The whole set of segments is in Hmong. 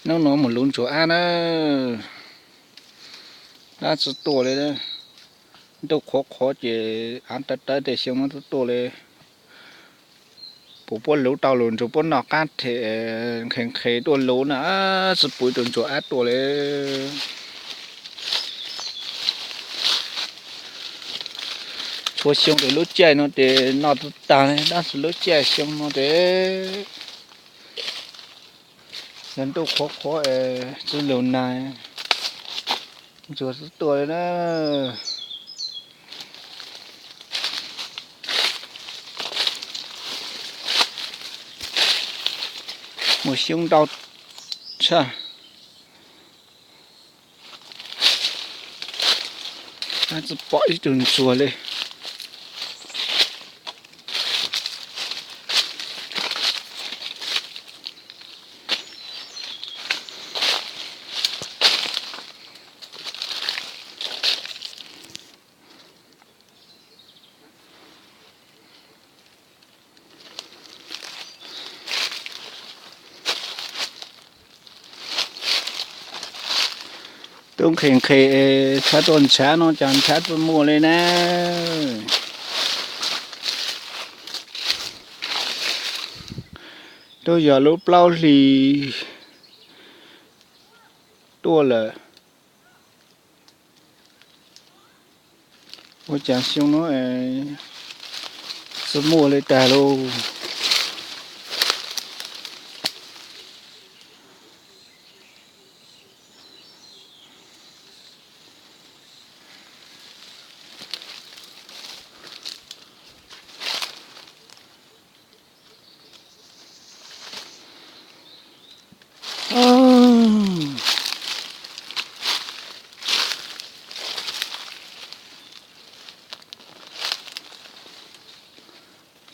Hnub no mus luv ntsuag ab na, dab tsi tuaj li. Ntuj qhuav qhuav ces av tawv tawv ces xyoo no tsi tuaj li. Puas puab luv tau lug ntsuag puab noj qab them, nqhes nqhes tuaj luv na, tsi pum ib tug ntsuag ab tuaj li. Txhua xyoo ces lub caij no ces noj tag, tab sis lub caij xyoo no ces yog ntuj qhuav qhuav es tsi lug nag, ntsuag tsi tuaj li na. Muaj xyoob ntau tshaj, tsi pom ib tug ntsuag li. Tub nqhes nqhes es tshav tuaj ntshav no cas ntshav tsi muaj li na. Twb yog lub plaub hlis tuaj lawm, ua cas xyoo no tsi muaj li tag lauj.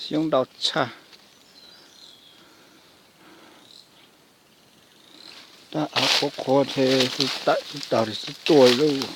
Xyoob ntau tshaj. Tab av qhuav qhuav ces tawm tsis tau li, tsis tuaj li lauj.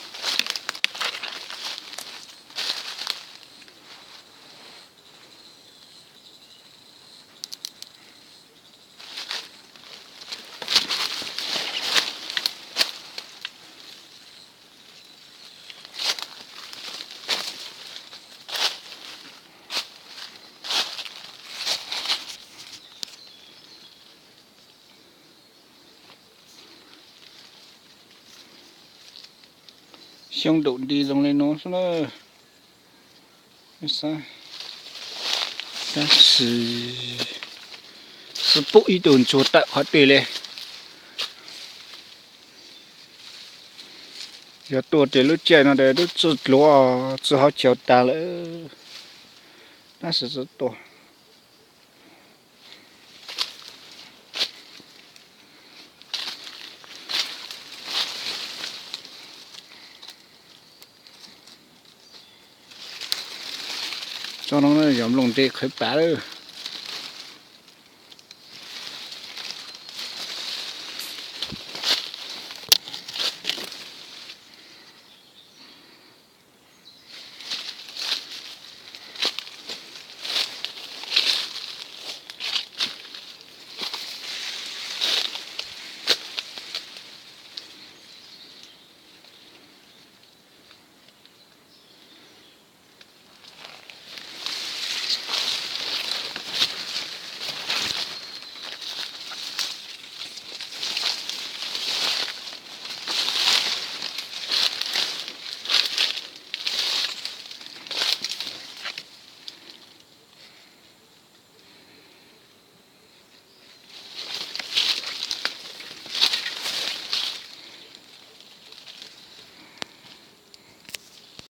Xyoob nraum nti zoo li no xwb na. Tab sis tsi pum ib tug ntsuag tawm qhov twg li. Yog tuaj ces lub caij no ces twb txwj dluav txwj hauv caug tag lawm, tab sis tsi tuaj. Tsob no yog nplooj nte qhwv pam lawm.